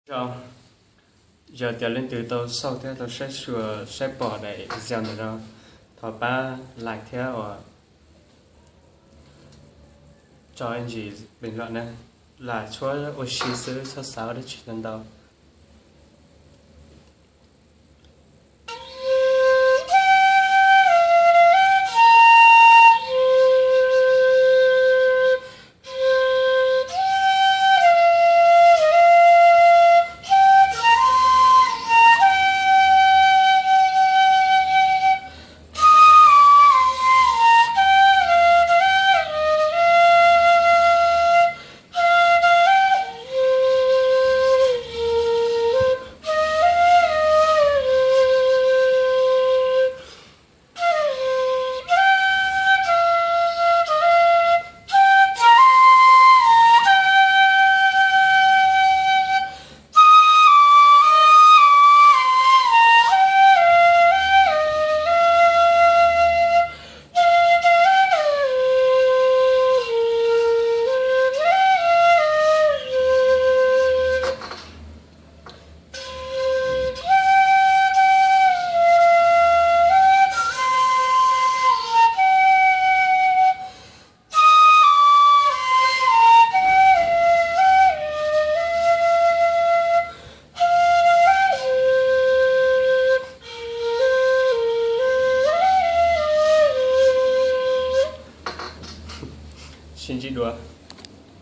Zoo, yog tias leej twg tau xauj thiab tau saib xyuas saib pom daim video ntawm no, thov pab like thiab uas tso ib ntsis bình luận na. Lam tshuab ua si xwb, txhob xav dab tsi ntau ntau. Sib ntsib dua.